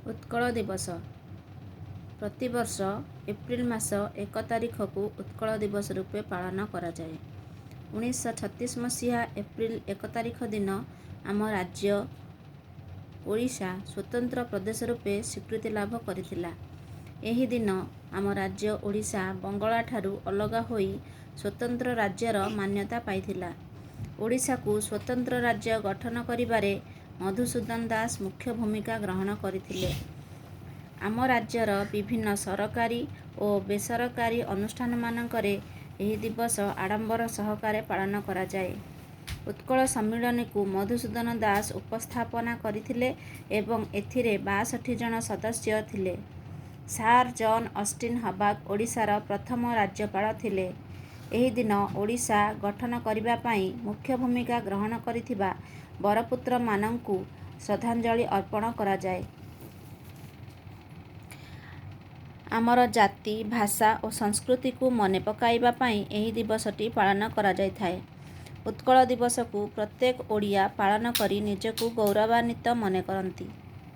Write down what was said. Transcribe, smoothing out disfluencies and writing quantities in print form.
ଉତ୍କଳ ଦିବସ। ପ୍ରତିବର୍ଷ ଏପ୍ରିଲ ମାସ 1 ତାରିଖକୁ ଉତ୍କଳ ଦିବସ ରୂପେ ପାଳନ କରାଯାଏ। 1936 ମସିହା ଏପ୍ରିଲ 1 ତାରିଖ ଦିନ ଆମ ରାଜ୍ୟ ଓଡ଼ିଶା ସ୍ୱତନ୍ତ୍ର ପ୍ରଦେଶ ରୂପେ ସ୍ୱୀକୃତି ଲାଭ କରିଥିଲା। ଏହି ଦିନ ଆମ ରାଜ୍ୟ ଓଡ଼ିଶା ବଙ୍ଗଳାଠାରୁ ଅଲଗା ହୋଇ ସ୍ୱତନ୍ତ୍ର ରାଜ୍ୟର ମାନ୍ୟତା ପାଇଥିଲା। ଓଡ଼ିଶାକୁ ସ୍ୱତନ୍ତ୍ର ରାଜ୍ୟ ଗଠନ କରିବାରେ ମଧୁସୂଦନ ଦାସ ମୁଖ୍ୟ ଭୂମିକା ଗ୍ରହଣ କରିଥିଲେ। ଆମ ରାଜ୍ୟର ବିଭିନ୍ନ ସରକାରୀ ଓ ବେସରକାରୀ ଅନୁଷ୍ଠାନମାନଙ୍କରେ ଏହି ଦିବସ ଆଡ଼ମ୍ବର ସହକାରେ ପାଳନ କରାଯାଏ। ଉତ୍କଳ ସମ୍ମିଳନୀକୁ ମଧୁସୂଦନ ଦାସ ଉପସ୍ଥାପନା କରିଥିଲେ ଏବଂ ଏଥିରେ 62 ଜଣ ସଦସ୍ୟ ଥିଲେ। ସାର୍ ଜନ୍ ଅଷ୍ଟିନ୍ ହବାକ୍ ଓଡ଼ିଶାର ପ୍ରଥମ ରାଜ୍ୟପାଳ ଥିଲେ। ଏହି ଦିନ ଓଡ଼ିଶା ଗଠନ କରିବା ପାଇଁ ମୁଖ୍ୟ ଭୂମିକା ଗ୍ରହଣ କରିଥିବା ବରପୁତ୍ରମାନଙ୍କୁ ଶ୍ରଦ୍ଧାଞ୍ଜଳି ଅର୍ପଣ କରାଯାଏ। ଆମର ଜାତି, ଭାଷା ଓ ସଂସ୍କୃତିକୁ ମନେ ପକାଇବା ପାଇଁ ଏହି ଦିବସଟି ପାଳନ କରାଯାଇଥାଏ। ଉତ୍କଳ ଦିବସକୁ ପ୍ରତ୍ୟେକ ଓଡ଼ିଆ ପାଳନ କରି ନିଜକୁ ଗୌରବାନ୍ୱିତ ମନେ କରନ୍ତି।